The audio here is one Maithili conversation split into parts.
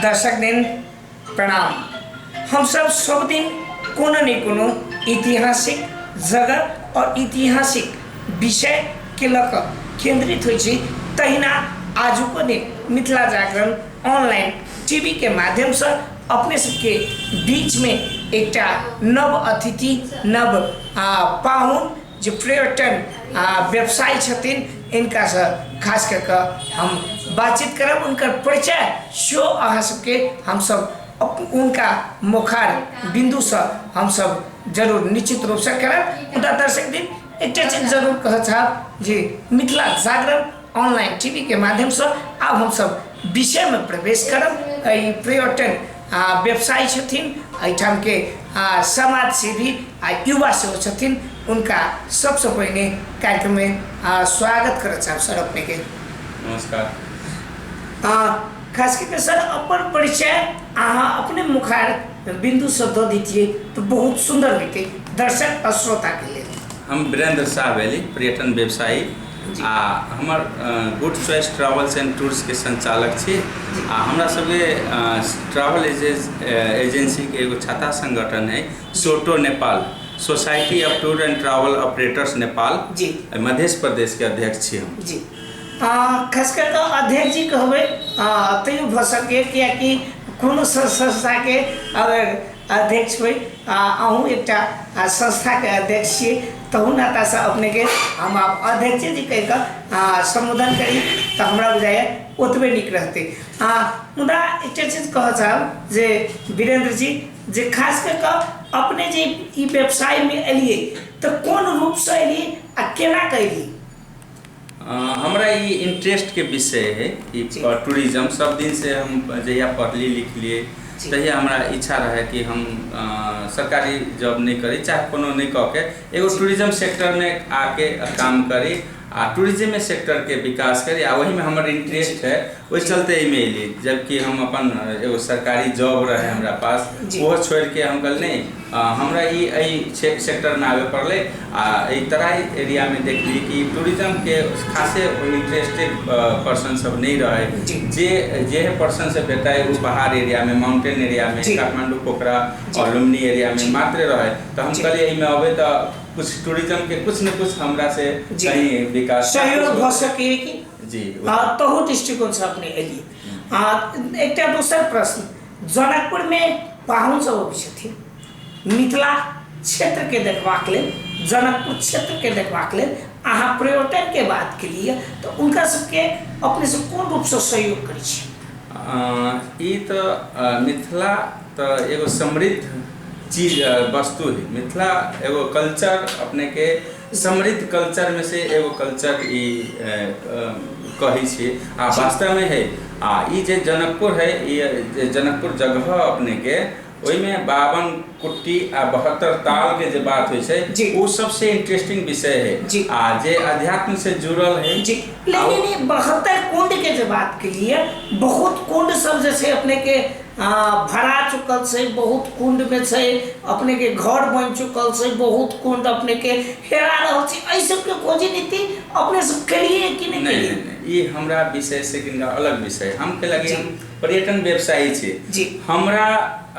दर्शक दिन प्रणाम। हमसब सब दिन कोनो ने कोनो ऐतिहासिक जगह और ऐतिहासिक विषय के लऽ कऽ केंद्रित होइ छी, तहिना आजुको दिन मिथिला जागरण ऑनलाइन टीवी के माध्यमसँ अपने सबके बीचमे एकटा नव अतिथि, नव पाहुन जे पर्यटन व्यवसायी छथिन, इनकासँ खास कऽ कऽ हम बातचीत करब। हुनकर परिचय सेहो अहाँ सबके हमसब उनका मुखार बिन्दुसँ हमसब जरूर निश्चित रूपसँ करब। मुदा दर्शक दिन एकटा चीज जरूर कहऽ चाहब जे मिथिला जागरण ऑनलाइन टीवी के माध्यमसँ आब हमसब विषयमे प्रवेश करब। एहि पर्यटन व्यवसायी छथिन, एहिठामके समाजसेवी आ युवा सेहो छथिन, उनका सबसँ पहिने कार्यक्रममे स्वागत करऽ चाहब सर अपनेके। नमस्कार। खास करके सर अपन परिचय अहाँ अपने मुखार बिन्दुसँ दऽ दैतियै तऽ बहुत सुन्दर होइतै दर्शक आ श्रोताके लेल। हम वीरेंद्र शाह भेली, पर्यटन व्यवसायी आ हमर गुड चॉइस ट्रैवल्स एंड टूर्सके संचालक छी आ हमरा सबके ट्रैवल एजेंसीके एगो छाता संगठन है SOTO Nepal, society of tour and travel operators Nepal ji. Madhya प्रदेशके अध्यक्ष छी हम। जी, खास कऽ कऽ अध्यक्ष जी कहबै तैयो भऽ सकैए, कियाकि कोनो संस्थाके अगर अध्यक्ष होइ, अहूँ एकटा संस्थाके अध्यक्ष छियै, तहू नातासँ अपनेके हम आब अध्यक्ष जी कहि कऽ सम्बोधन करी तऽ हमरा बुझाइए ओतबे नीक रहतै। मुदा एकटा चीज कहऽ चाहब जे वीरेंद्र जी, जे खास कऽ कऽ अपने जे ई व्यवसायमे एलियै तऽ कोन रूपसँ एलियै आ केना कऽ एलियै? हमरा ई इंटरेस्टके विषय है ई टूरिज्म। सब दिनसँ हम जहिया पढ़ली लिखलियै तहिया हमरा इच्छा रहै कि हम सरकारी जॉब नहि करी, चाहे कोनो नहि कऽ के एगो टूरिज्म सेक्टरमे आके काम करी आ टूरिज्म सेक्टरके विकास करी आ ओहिमे हमर इंटरेस्ट है, ओहि चलते एहिमे एलियै। जबकि हम अपन एगो सरकारी जॉब रहै हमरा पास, ओहो छोड़िके हम कहलियै नहि, हमरा ई एहि सेक्टरमे आबय पड़लै आ एहि तराई एरियामे देखलियै कि टूरिज्मके खासे इंटरेस्टेड पर्सन सब नहि रहै। जे जे पर्सन सब भेटाइ ओ पहाड़ एरियामे, माउंटेन एरियामे, काठमाण्डू, पोखरा आओर लुम्बिनी एरियामे मात्र रहै। तऽ हम कहलियै एहिमे अबै तऽ कुछ टूरिज्मके कुछ ने कुछ हमरा से कहीं विकास सहयोग भऽ सकैए कि जी। तहु दृष्टिकोणसँ अपने एलियै। एकटा दोसर प्रश्न, जनकपुरमे पाहुन सब अबै छथिन मिथिला क्षेत्रके देखबाक लेल, जनकपुर क्षेत्रके देखबाक लेल, अहाँ पर्यटनके बात केलियै तऽ हुनका सबके अपने सब कोन रूपसँ सहयोग करै छी? ई तऽ मिथिला तऽ एगो समृद्ध चीज वस्तु है। मिथिला एगो कल्चर, अपनेके समृद्ध कल्चरमे से एगो कल्चर ई कहै छी आ वास्तवमे है। आ ई जे जनकपुर है, ई जे जनकपुर जगह अपनेके ओहिमे 52 कुट्टी आ 72 तालके जे बात होइ छै ओ सबसे इंटरेस्टिंग विषय है आ जे अध्यात्म से जुड़ल है। जी, लेकिन ई 72 कुंड के जे बात केलिए, बहुत कुंड सब जे छै अपने के भरा चुकल छै, बहुत कुंड में छै अपने के घर बन चुकल छै, बहुत कुंड अपने के हेरा रहल छै, एहि सबके खोजी नीति अपने सब केलिए कि नहीं? नहीं, नहीं, नहीं, ई हमरा विषय से किनका अलग विषय। हम के लगे हम पर्यटन व्यवसायी छी हमरा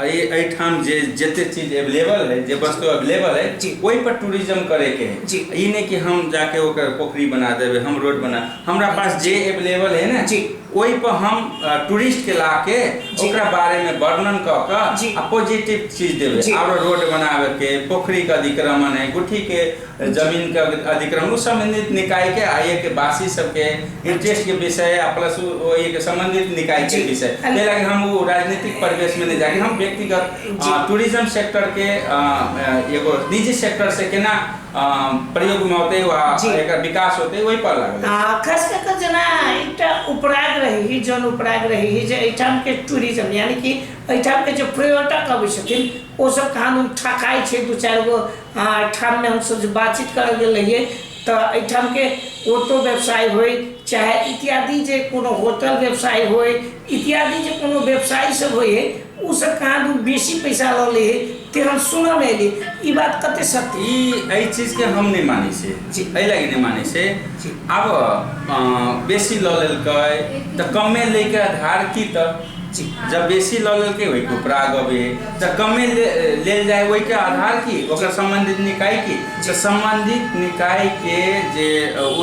एहिठाम जे जते चीज अवेलेबल है, जे वस्तु अवेलेबल है ओहि पर टूरिज्म करे के है। ई नहीं कि हम जाके ओकर पोखरी बना देबै, हम रोड बना, हमरा पास जे अवेलेबल है ना ओहि पर हम टूरिस्ट के ला के ओकरा बारे में वर्णन कऽ कऽ आ पॉजिटिव चीज देबै। आरो रोड बनावे के, पोखरी के अतिक्रमण है, गुठी के जमीन के अतिक्रमण, उ संबंधित निकाय के आ के वासी सबके इंटरेस्ट के विषय आ प्लस ओहि के संबंधित निकाय के विषय। ताहि लागी हम वो राजनीतिक परिवेश में नहीं जाके हम व्यक्तिगत टूरिज्म सेक्टर के एगो निजी सेक्टर से केना प्रयोग में होते वा एकर विकास होते वही पर लागल। खास कऽ कऽ जेना एकटा उपराग रही, जन उपराग रही जे एहिठाम के टूरिज्म यानी कि एहिठाम के जे पर्यटक अबै छथिन ओ सब कहाँ ठकाइ छै। दू चारि गो ठाममे हमसब जे बातचीत करऽ गेल रहियै तऽ एहिठाम के ऑटो व्यवसाय होइ चाहे इत्यादि जे कोनो होटल व्यवसाय होइ इत्यादि जे कोनो व्यवसाय सब होइ है ओ सब कहाँ दूर बेसी पैसा लऽ लै है, तेहन सुनऽमे एलै। ई बात कते सत्य? ई एहि चीजके हम नहि मानै छियै। एहि लागि नहि मानै छियै। आब बेसी लऽ लेलकै तऽ कमे लैके आधार की? तऽ जब बेसी लऽ लेलकै ओहिके उपराग अबै है, तऽ कमे लेल जाय ओहिके आधार की, ओकर संबंधित निकाय की, तऽ संबंधित निकाय के जे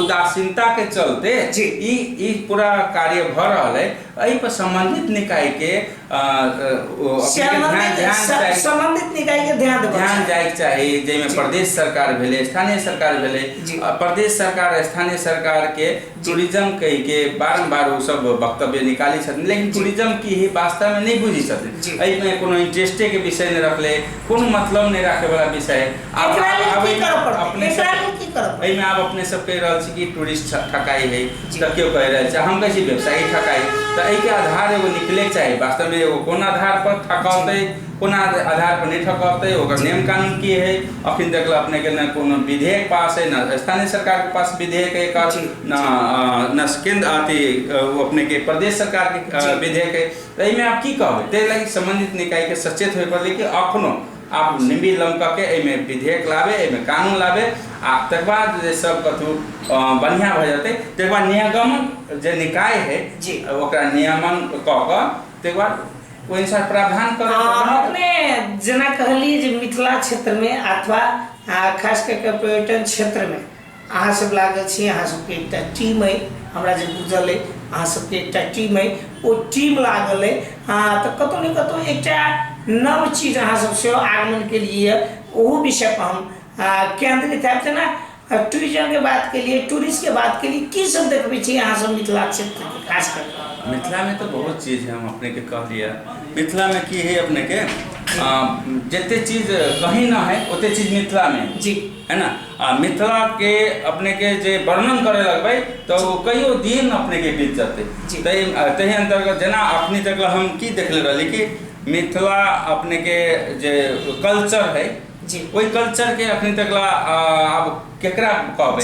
उदासीनता के चलते ई ई पूरा कार्य भऽ रहल है। एहि पर संबंधित निकाय के संबंधित निकाय के ध्यान ध्यान जायके चाही, जाहिमे प्रदेश सरकार भेलै, स्थानीय सरकार भेलै। प्रदेश सरकार स्थानीय सरकार के टूरिज्म कहि के बारम्बार ओ सब वक्तव्य निकालै छथिन, लेकिन टूरिज्म की ही वास्तवमे नहि बुझै छथिन। एहिमे कोनो इंटरेस्टे के विषय नहि रखले, कोनो मतलब नहि राखे वाला विषय। एहिमे आब अपने सब कहि रहल छी कि टूरिस्ट ठकाई है, तऽ केओ कहि रहल छै, हम कहै छी व्यवसायी ठकाई। तऽ एहिके आधार एगो निकलेके चाही, वास्तवमे एगो कोन आधार पर ठकौतै, कोन आधार पर नहि ठकौतै, ओकर नियम कानून की है। अखन तक अपने के न कोनो विधेयक पास है, न स्थानीय सरकार के पास विधेयक है एकर, न केंद्र अथी अपने के प्रदेश सरकार के विधेयक है। तऽ एहिमे आप की कहबै? ताहि लागि संबंधित निकाय के सचेत होय पड़लै कि अखनो आप निम्बी लम कऽ के एहिमे विधेयक लाबे, एहिमे कानून लाबे, आ तकर बाद जे सब कथू बढ़िआँ भऽ जेतै। तकर बाद निगमन जे निकाय है ओकरा नियमन कऽ कऽ तकर बाद ओहि अनुसार प्रावधान कर। अपने जेना कहलियै जे मिथिला क्षेत्रमे अथवा खास कऽ के पर्यटन क्षेत्रमे अहाँ सब लागल छी, अहाँ सबके एकटा टीम अइ, हमरा जे बुझल अइ अहाँ सबके एकटा टीम अइ, ओ टीम लागल अइ। तऽ कतहु ने कतहु एकटा नव चीज अहाँ सब सेहो आगमन केलियै, ओहू विषयपर हम केन्द्रित हैब। जेना टूरिज्मके बात केलियै, टूरिस्टके बात केलियै, की सब देखबै छी अहाँ सब मिथिला क्षेत्रके खास कऽ कऽ? मिथिलामे तऽ बहुत चीज है, हम अपनेके कहलियै। मिथिलामे की है अपनेके जते चीज कहीं ना है ओते चीज मिथिलामे है जी, है ना। आ मिथिला के अपने के जे वर्णन करे लगबै तऽ ओ कहियो दिन अपने के बीत जतै। ताहि अंतर्गत जेना अखनी तक हम की देखले रहली कि मिथिला अपने के जे कल्चर है ओहि कल्चर के अखनी तक ला आब केकरा कहबै,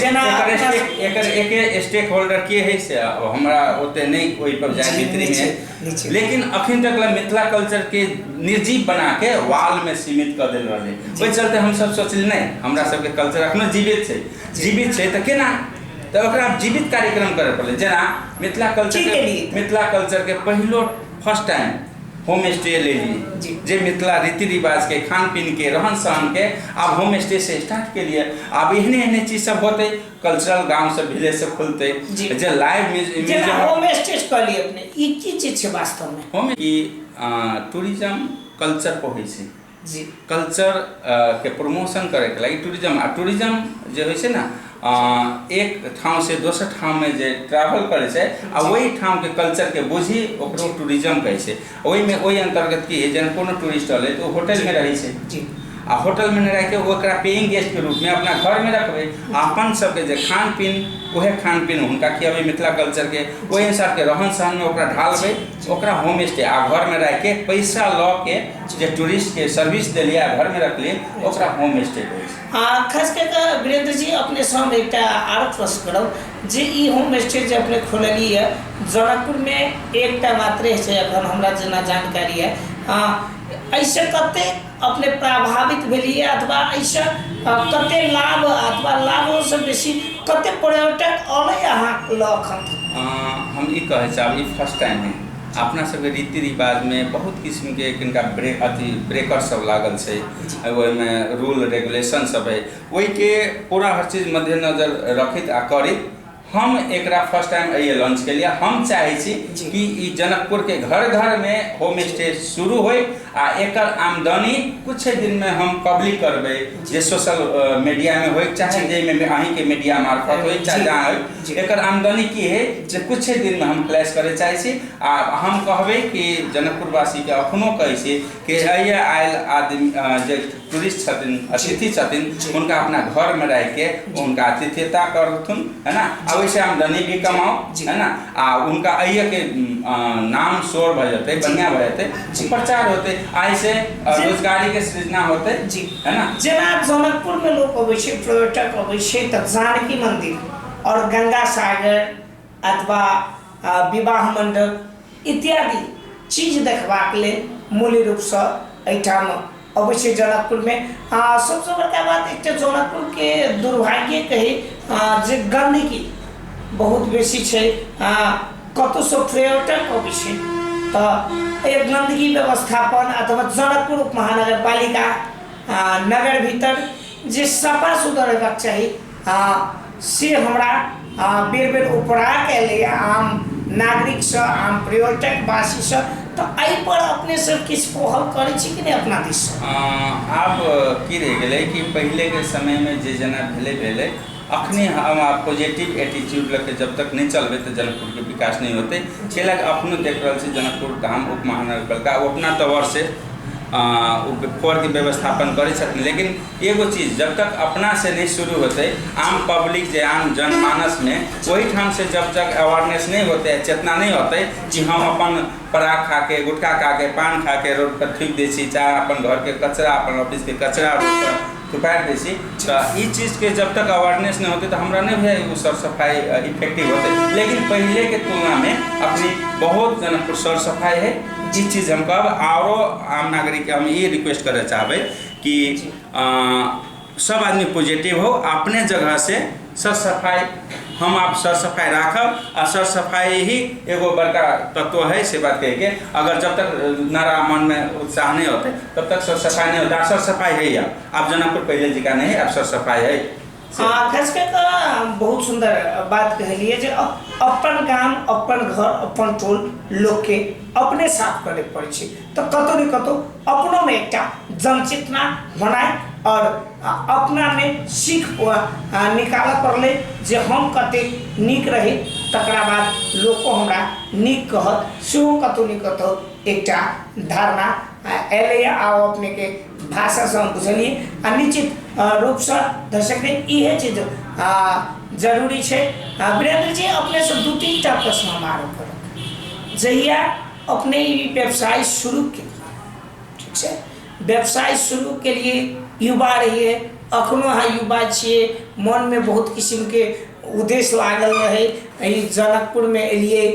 एकर एके स्टेक होल्डर के है से हमरा ओते नहि ओहि पर जाय भीतरी में, लेकिन अखन तक ला मिथिला कल्चर के निर्जीव बना के वाल में सीमित कर देल रहलै। ओहि चलते हम सब सोचली नहि, हमरा सबके कल्चर अखनो जीवित छै, जीवित छै तऽ केना, तऽ ओकरा जीवित कार्यक्रम करे पड़लै। जेना मिथिला कल्चर, मिथिला कल्चर के पहिलो फर्स्ट टाइम होम स्टे ले लिए, जे मिथिला रीति रिवाज के खान पीन के रहन सहन के आब होम स्टे से स्टार्ट के लिए। आब एहने एहने चीज सब होते, कल्चरल गांव सब विलेज सब खुलते, जे लाइव म्यूजियम होम स्टे कहलिए अपने, ई की चीज छै वास्तव में? होम की टूरिज्म कल्चर पर होइ छै जी, कल्चर के प्रमोशन करे के लागि टूरिज्म। आ टूरिज्म जे होइ छै ना, एक ठाम से दोसर ठाम में जे ट्रैवल करै छै आ ओहि ठाम के कल्चर के बुझी ओकरो टूरिज्म कहै छै। ओहिमे ओहि अंतर्गत की है, जेना कोनो टूरिस्ट अलै तऽ ओ होटल में रहै छै जी, आ होटल में नहि राखि ओकरा पेइंग गेस्ट के रूप में अपना घर में रखबै, अपन सबके जे खान पीन उहे खान पीन हुनका खियाबै मिथिला कल्चर के, ओहि अनुसार के रहन सहन में ओकरा ढालबै, ओकरा होम स्टे आ घर में राखि के पैसा लऽ के जे टूरिस्ट के सर्विस देलियै आ घर में रखलियै ओकरा होम स्टे कहै छै। खास कऽ के वीरेंद्र जी अपने से हम एकटा आर प्रश्न करब जे ई होम स्टे जे अपने खोललियै जनकपुरमे एकटा मात्रे छै अखन हमरा जेना जानकारी है, एहिसँ कतेक अपने प्रभावित भेलियै अथवा एहिसँ कते लाभ अथवा लाभोसँ बेसी कते पर्यटक अलै अहाँ लग अखन? हम ई कहै चाहब ई फर्स्ट टाइम है, अपना सबके रीति रिवाजमे बहुत किस्मके किनका ब्रेक अथी ब्रेकर सब लागल छै, ओहिमे रूल रेगुलेशन सब है, ओहिके पूरा हर चीज मद्देनजर रखैत आ करैत हम एकरा फर्स्ट टाइम एहि लॉन्च केलियै। हम चाहै छी कि ई जनकपुरके घर घरमे होम स्टे शुरू होइ आ एकर आमदनी कुछ दिनमे हम पब्लिक करबै, जे सोशल मीडियामे होइ चाहे जाहिमे अहीँके मीडिया मार्फत होइ चाहे जहाँ होइ, एकर आमदनी की है जे कुछ दिनमे हम फ्लैश करय चाहै छी। आ हम कहबै कि जनकपुरवासीके अखनो कहै छी कि एहि आयल आदमी जे टूरिस्ट छथिन, अतिथि छथिन, हुनका अपना घरमे राखिके हुनका आतिथ्यता करथुन, है ना, आ ओहिसँ आमदनी भी कमाओ, है ना, आ हुनका अहिएके नाम शोर भऽ जेतै, बढ़िआँ भऽ जेतै, प्रचार होतै, एहिसँ रोजगारीके सृजना होतै जी, है ना। जेना जनकपुरमे लोक अबै छै, पर्यटक अबै छै तऽ जानकी मन्दिर आओर गंगा सागर अथवा विवाह मंडप इत्यादि चीज देखबाक लेल मूल्य रूपसँ एहिठाम अबै छै जनकपुरमे। आ सबसँ बड़का बात एकटा जनकपुरके दुर्भाग्य कही जे गन्दगी बहुत बेसी छै। कतहुसँ पर्यटक अबै छै तऽ एक गन्दगी व्यवस्थापन अथवा जनकपुर उपमहानगरपालिका नगर भीतर जे सफा सुथर हेबाक चाही से हमरा बेर बेर उपरा के एलैए आम नागरिकसँ, आम पर्यटक वासीसँ। तऽ एहिपर अपने सब किछु पहल करै छी कि नहि अपना दिससँ? आब की रहि गेलै कि पहिलेके समयमे जे जेना भेलै भेलै, अखनी हम आब पॉजिटिव एटीट्यूड लऽ के जब तक नहि चलबै तऽ जनकपुरके विकास नहि होतै। से लए कऽ अपनो देख रहल छी जनकपुर धाम उप महानगरपालिका ओ अपना तौरसँ फोरके व्यवस्थापन करै छथिन, लेकिन एगो चीज जब तक अपनासँ नहि शुरू होतै, आम पब्लिक जे आम जनमानसमे ओहिठामसँ जब तक अवेयरनेस नहि होतै, चेतना नहि होतै कि हम अपन पराग खाके, गुटखा खाके, पान खाके रोडपर थूकि दै छी, चाहे अपन घरके कचरा, अपन ऑफिसके कचरा रोडपर थुपारि दै छी, तऽ ई चीजके जब तक अवेयरनेस नहि होतै तऽ हमरा नहि बुझाइ ओ सर सफाइ इफेक्टिव होतै। लेकिन पहिलेके तुलनामे अखनी बहुत जनकपुर सर सफाइ है, ई चीज हम कहब। आरो आम नागरिकके हम ई रिक्वेस्ट करय चाहबै कि सब आदमी पॉजिटिव हो, अपने जगह से सर सफाइ, हम आप सर सफाइ राखब आ सर सफाइ ही एगो बड़का तत्व है, से बात कहिके अगर जब तक नारा मनमे उत्साह नहि होतै तब तक सर सफाइ नहि होतै। आ सर सफाइ है आब जनकपुर पहिले जकाँ नहि है, आब सर सफाइ है। खास कऽ कऽ बहुत सुन्दर बात कहलियै जे अपन गाम, अपन घर, अपन टोल लोकके अपने साफ करय पड़ै छै, तऽ कतहु ने कतहु अपनोमे एकटा जनचेतना होनाइ आओर अपनामे सीख निकालऽ पड़लै जे हम कतेक नीक रही तकरा बाद लोको हमरा नीक कहत, सेहो कतहु ने कतहु एकटा धारणा एलैए। आ अपनेके भाषासँ हम बुझलियै आ निश्चित रूपसँ दर्शक इहे चीज जरूरी छै। वीरेंद्र जी, अपनेसँ 2-3 टा प्रश्न हम आरो करब। जहिया अपने ई व्यवसाय शुरू केलियै, ठीक छै, व्यवसाय शुरू केलियै, युवा रहियै, अखनो अहाँ युवा छियै, मनमे बहुत किसिमके उद्देश्य लागल रहै, एहि जनकपुरमे एलियै,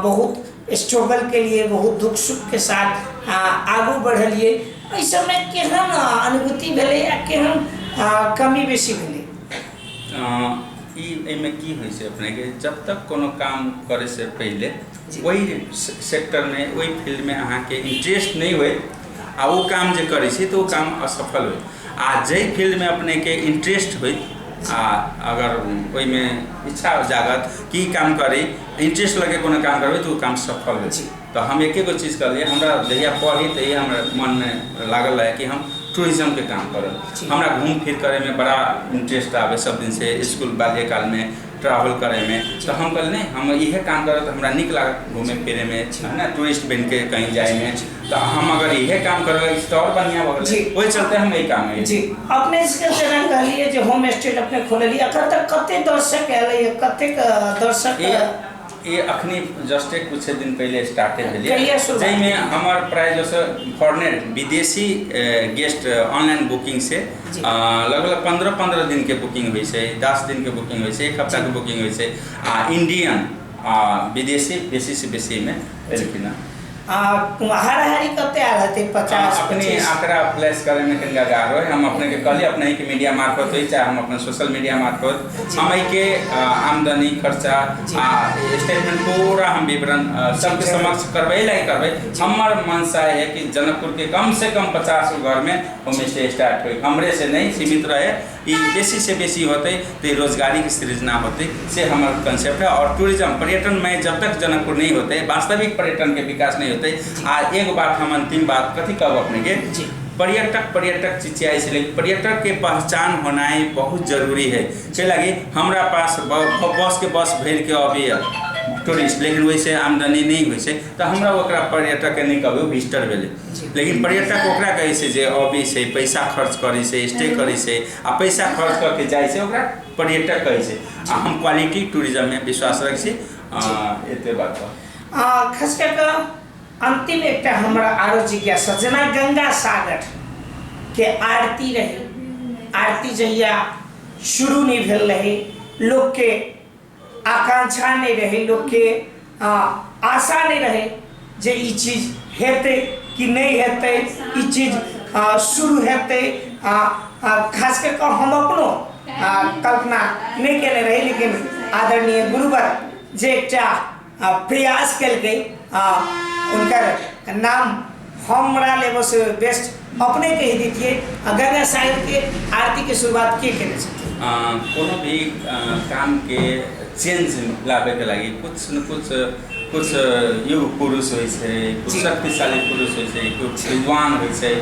बहुत स्ट्रगल केलियै, बहुत दुःख सुखके साथ आगू बढ़लियै, एहि सबमे केहन अनुभूति भेलै आ केहन कमी बेसी भेलै? ई एहिमे की होइ छै अपनेके, जब तक कोनो काम करैसँ पहिले ओहि सेक्टरमे, ओहि फील्डमे अहाँके इंटरेस्ट नहि होइ आ ओ काम जे करै छी तऽ ओ काम असफल होइ, आ जाहि फील्डमे अपनेके इंटरेस्ट होइ आ अगर ओहिमे इच्छा जागत कि ई काम करी, इंटरेस्ट लगे कोनो काम करबै तऽ ओ काम सफल होइ छै। तऽ हम एके गो चीज कहलियै, हमरा जहिया पढ़ी तहिया हमरा मनमे लागल रहै कि हम टूरिज्मके काम करब। हमरा घूम फिर करैमे बड़ा इंटरेस्ट आबै सब दिनसँ, इसकुल बाल्यकालमे ट्रैवल करैमे, तऽ हम कहलियै नहि हम इहे काम करब तऽ हमरा नीक लागत घूमे फिरैमे, है ना, टूरिस्ट बनिके कहीं जाइमे, तऽ हम अगर इहे काम करऽ लगै छी तऽ आओर बढ़िआँ भऽ गेलै, ओहि चलते हम एहि काम। जी, अपने सबके जेना कहलियै जे होम स्टे अपने खोललियै, एखन तक कते दर्शक एलैए, कतेक दर्शक? ई अखनी जस्टे कुछ दिन पहिले स्टार्टे भेलै, जाहिमे हमर प्राय जो फॉरेनर विदेशी गेस्ट ऑनलाइन बुकिंग से लगभग 15-15 दिन के बुकिंग होइ छै, 10 दिन के बुकिंग होइ छै, 1 हफ्ता के बुकिंग होइ छै, आ इंडियन आ विदेशी बेसी से बेसी में एलखिन हँ। हाराहारी कते आयल हेतै? 50 अपने आंकड़ा फ्लैश करे में कनिका गार होइ, हम अपने के कहलियै अपने के मीडिया मार्फत होइ चाहे हम अपने सोशल मीडिया मार्फत, हम एहिके आमदनी खर्चा आ स्टेटमेंट पूरा हम विवरण सबके समक्ष करबै लायक करबै। हमर मनसा है कि जनकपुर के कम से कम 50 गो घर में होम स्टे स्टार्ट होइ, हमरे से नहीं सीमित रहे, ई बेसी से बेसी होतै तऽ रोजगारी के सृजना होतै, से हमर कंसेप्ट है। और टूरिज्म पर्यटन में जब तक जनकपुर नहीं होतै, वास्तविक पर्यटन के विकास नहीं होतै। आ एगो बात हम अंतिम बात कथी कहब अपने के, पर्यटक पर्यटक चिचियाइ छै, लेकिन पर्यटक के पहचान होनाइ बहुत जरूरी है। से लागी हमरा पास बस के बस भरि के अबैया टूरिस्ट, लेकिन ओहिसँ आमदनी नहि होइ छै, तऽ हमरा ओकरा पर्यटकके नहि कहबै, ओ विजिटर भेलै। लेकिन पर्यटक ओकरा कहै छै जे अबै छै, पैसा खर्च करै छै, स्टे करै छै आ पैसा खर्च कऽ के जाइ छै, ओकरा पर्यटक कहै छै। आ हम क्वालिटी टूरिज्ममे विश्वास रखै छी। एते बात। खास कऽ कऽ अंतिम एकटा हमरा आरो जिज्ञासा, जेना गंगा सागर के आरती रहै, आरती जहिया शुरू नहि भेल रहै, लोकके आकांक्षा नहि रहै, लोकके आशा नहि रहै जे ई चीज हेतै कि नहि हेतै, ई चीज शुरू हेतै। खास कऽ कऽ हम अपनो कल्पना नहि केने रही, लेकिन आदरणीय गुरुवर जे एकटा प्रयास केलकै, हुनकर नाम हमरा लेबऽ से बेस्ट अपने कहि दैतियै। आ गंगा सागर के आरती के शुरुआत के केने छथिन? कोनो भी कामके चेंज लाबैके लागि कुछ न कुछ कुछ युग पुरुष होइ छै, कुछ शक्तिशाली पुरुष होइ छै, कुछ विद्वान होइ छै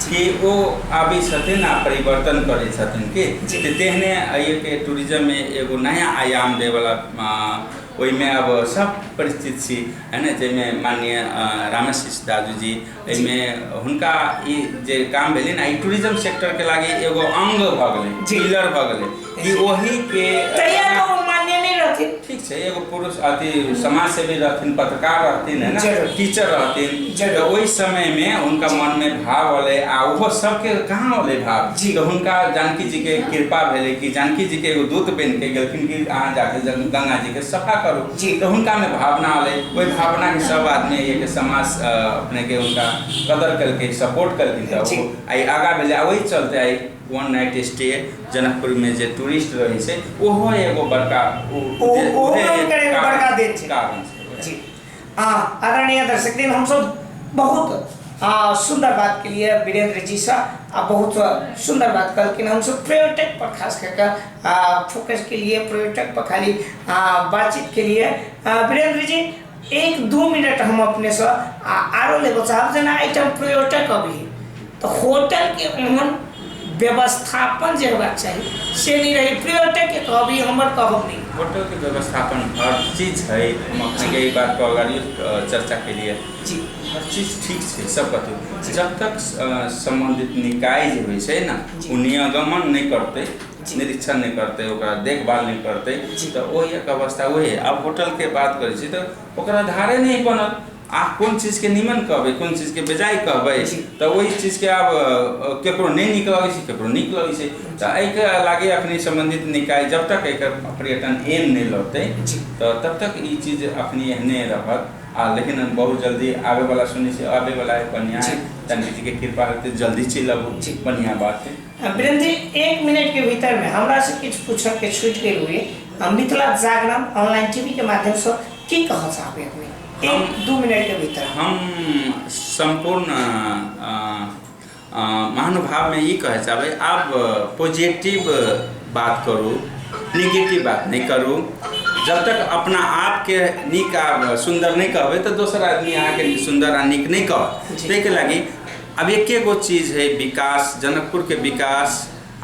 कि ओ आबै छथिन आ परिवर्तन करै छथिन कि। तऽ तेहने एहिके टूरिज्ममे एगो नया आयाम दैवला, ओहिमे अब सब परिचित छी है ने, जाहिमे माननीय रामाशीष दाजूजी, एहिमे हुनका ई जे काम भेलै ने, ई टूरिज्म सेक्टरके लागि एगो अङ्ग भऽ गेलै, पिलर भऽ गेलै कि ओहिके। तहिया तऽ ओ मान्य नहि रहथिन। ठीक छै, एगो पुरुष अथी समाजसेवी रहथिन, पत्रकार रहथिन है ने, टीचर रहथिन, तऽ ओहि समयमे हुनका मनमे भाव अलै आ ओहो सबके कहाँ अलै भाव, तऽ हुनका जानकी जीके कृपा भेलै कि जानकी जीके एगो दूत बनिके गेलखिन कि अहाँ जाके गंगा जीके सफा करू, तऽ हुनकामे भावना अलै। ओहि भावनाके सब आदमी के समाज अपनेके हुनका कदर केलकै, सपोर्ट केलखिन, तऽ ओ आइ आगाँ भेलै। आ ओहि चलते आइ वन नाइट स्टे जनकपुरमे जे टूरिस्ट रहै छै ओहो एगो बड़का बड़का देन छै, कारण छै जी। आदरणीय दर्शक दिन, हमसब बहुत सुंदर बात के लिए वीरेंद्र जी से आ बहुत सुंदर बात कहलखिन। हमसब पर्यटक पर खास करके फोकस के लिए, पर्यटक पर खाली बातचीत के लिए वीरेंद्र जी 1-2 मिनट हम अपने से आरो लेबो चाहब। जेना एहिठाम पर्यटक अभी तो होटल के ओहन व्यवस्थापन जे होबाक चाही से नहीं रही, पर्यटक के कहबी हमर कहब नहीं। होटल के व्यवस्थापन हर चीज है, हम अपने के बात पर अगाडि चर्चा के लिए जी हर चीज ठीक छै सब कतौ, जब तक संबंधित निकाय जे होइ छै ने ओ नियमन नहीं करतै, निरीक्षण नहीं करतै, ओकरा देखभाल नहीं करतै, तऽ ओहि एक अवस्था वही। आब होटल के बात करै छी तऽ ओकरा आधारे नहीं बनल, आप कोन चीजके निमन कहबै कोन चीजके बेजाय कहबै, तऽ ओहि चीजके आब केकरो नहि नीक लगै छै, केकरो नीक लगै छै। तऽ एहिके लागे अखनी संबंधित निकाय जब तक एकर पर्यटन एन नहि लौटतै तऽ तब तक ई चीज अखनी एहने रहत। आ लेकिन बहुत जल्दी आबैवला सुनै छी आबैवला है, बढ़िआँ है, जानकी जीके कृपा हेतै जल्दी चलि आबू, बढ़िआँ बात है। वीरेंद्र जी 1 मिनट के भीतर में हमरा से किछु पूछऽ के छूटि गेल हुए, मिथिला जागरण ऑनलाइन टीवी के माध्यम से की कहऽ चाहबै अपने 1-2 मिनट के भीतर? हम सम्पूर्ण महानुभावमे ई कहै चाहबै, आब पॉजिटिव बात करू, निगेटिव बात नहीं करू। जब तक अपना आपके नीक आ सुन्दर नहीं कहबै तऽ दोसर आदमी अहाँके सुन्दर आ नीक नहीं कहत। ताहिके लागि अब एके गो चीज है विकास, जनकपुर के विकास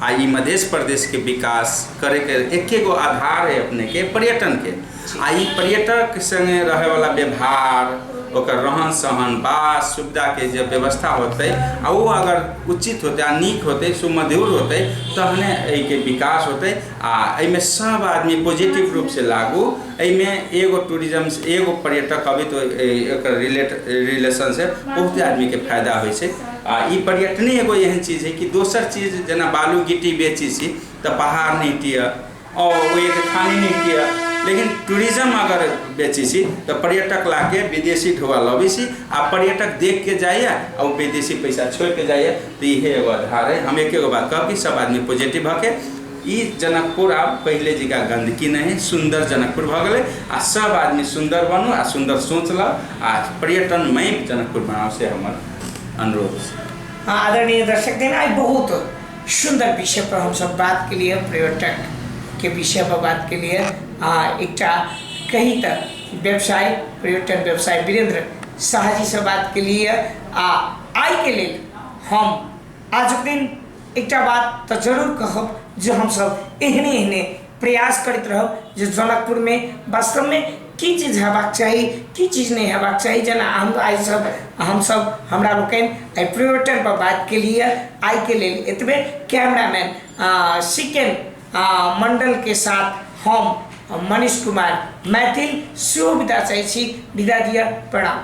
आ ई मध्य प्रदेश के विकास करैके एके गो आधार है अपने के पर्यटन के। आ ई पर्यटक संगे रहैवला व्यवहार, ओकर रहन सहन, वास सुविधा के जे व्यवस्था होतै आ ओ अगर उचित होतै आ नीक होतै, सुमधुर होतै, तहने एहिके विकास होतै। आ एहिमे सब आदमी पॉजिटिव रूप से लागू। एहिमे एगो टूरिज्म एगो पर्यटक अभी तो एकर रिलेशन से बहुत आदमीके फायदा होइ छै। आ ई पर्यटने एगो एहन चीज है कि दोसर चीज जेना बालू गिट्टी बेचै छी तऽ पहाड़ नहि टिय और ओहिके खानी नहि टिय, लेकिन टूरिज्म अगर बेचै छी तऽ पर्यटक लाके विदेशी ढोआ लबै छी आ पर्यटक देख के जाइए आ ओ विदेशी पैसा छोड़ि के जाइए। तऽ इहे एगो आधार है। हम एक एगो बात कहब कि सब आदमी पॉजिटिव भऽ के ई जनकपुर आब पहिले जकाँ गंदगी नहीं, सुन्दर जनकपुर भऽ गेलै आ सब आदमी सुन्दर बनू आ सुन्दर सोच लाउ आ पर्यटनमय जनकपुर बनाउ, से हमर अनुरोध छै। आदरणीय दर्शक दिन, आइ बहुत सुन्दर विषय पर हम सब बात के लिए, पर्यटक के विषय पर बात के लिए एकटा कही तऽ व्यवसाय, पर्यटन व्यवसाय वीरेंद्र शाह जी से बात के लिए। आ आइ के लेल हम आजुक दिन एकटा बात तऽ जरूर कहब जे हमसब एहने एहने प्रयास करैत रहब जे जनकपुर में वास्तव में की चीज हेबाक चाही, की चीज नहीं हेबाक चाही। जेना हम आइ सब हमसब हमरा लोकनि आइ पर्यटन पर बात के लिए आइ के लेल एतबे। कैमरामैन सिकेन मंडल के साथ हम मनीष कुमार मैथिल सेहो विदा चाहै छी। विदा दिअ, प्रणाम।